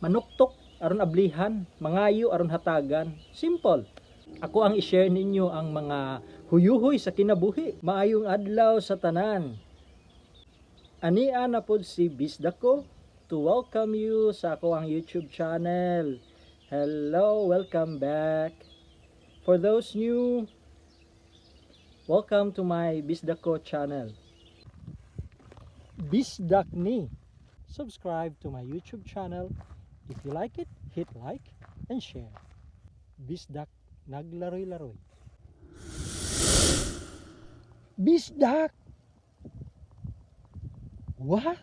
Manuktok aron ablihan, mangayo aron hatagan. Simple. Ako ang i-share ninyo ang mga huyuhoy sa kinabuhi. Maayong adlaw sa tanan. Ania na pod si Bisdako to welcome you sa ako ang YouTube channel. Hello, welcome back. For those new, welcome to my Bisdako channel. Bisdak ni. Subscribe to my YouTube channel. If you like it, hit like and share. Bisdak naglaroy-laroy. Bisdak! What?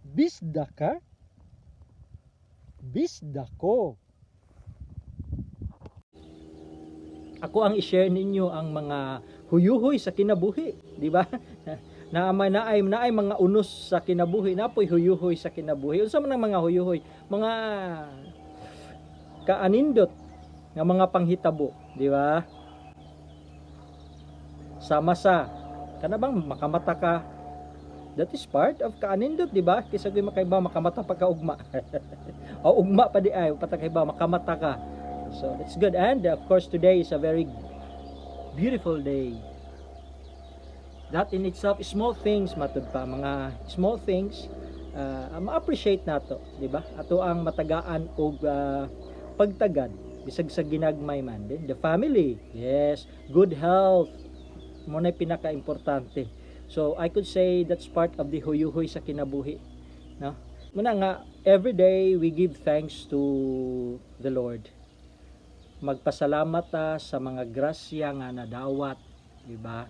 Bisdak ka? Bisdako. Ako ang i-share ninyo ang mga huyuhoy sa kinabuhi, di ba? Naamay naay naay mga unos sa kinabuhi, napoy huyuhoy sa kinabuhi. Unsa man ang mga huyuhoy? Mga kaanindot nga mga panghitabo, di ba? Sama sa kana bang makamata ka, that is part of kaanindot, di ba? Kaysa gyud makaiba makamata pa ka ugma. O ugma pa di ay patagay ba makamata ka. So that's good. And of course today is a very beautiful day. That in itself, small things matud pa, mga small things ma-appreciate nato, di ba? Ato ang matagaan og pagtagad bisag sa ginagmay man din. The family, yes, good health mo na pinaka-importante. So I could say that's part of the huyuhoy sa kinabuhi, no? Muna nga every day we give thanks to the Lord. Magpasalamat ta sa mga grasya nga nadawat, di ba?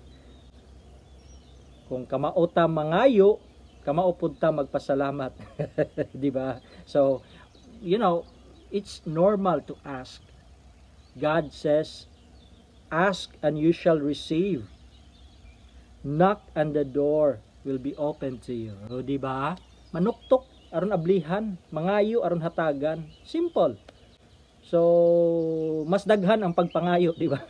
Kung kamao ta mangayo, kamao pud ta magpasalamat. Di ba? So, it's normal to ask. God says, ask and you shall receive. Knock and the door will be open to you. O, di ba? Manuktok aron ablihan, mangayo aron hatagan. Simple. So, mas daghan ang pagpangayo, di ba?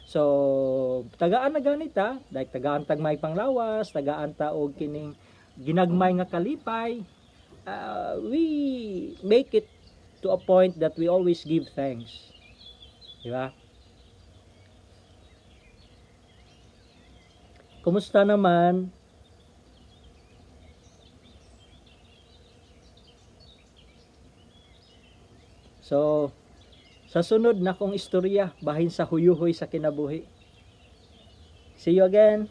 So, tagaan na ganita, like tagaan tag may panglawas, tagaan ta og kining ginagmay nga kalipay. We make it to a point that we always give thanks. Di ba? Kumusta naman? So, sa sunod na kong istorya, bahin sa huyuhoy sa kinabuhi. See you again.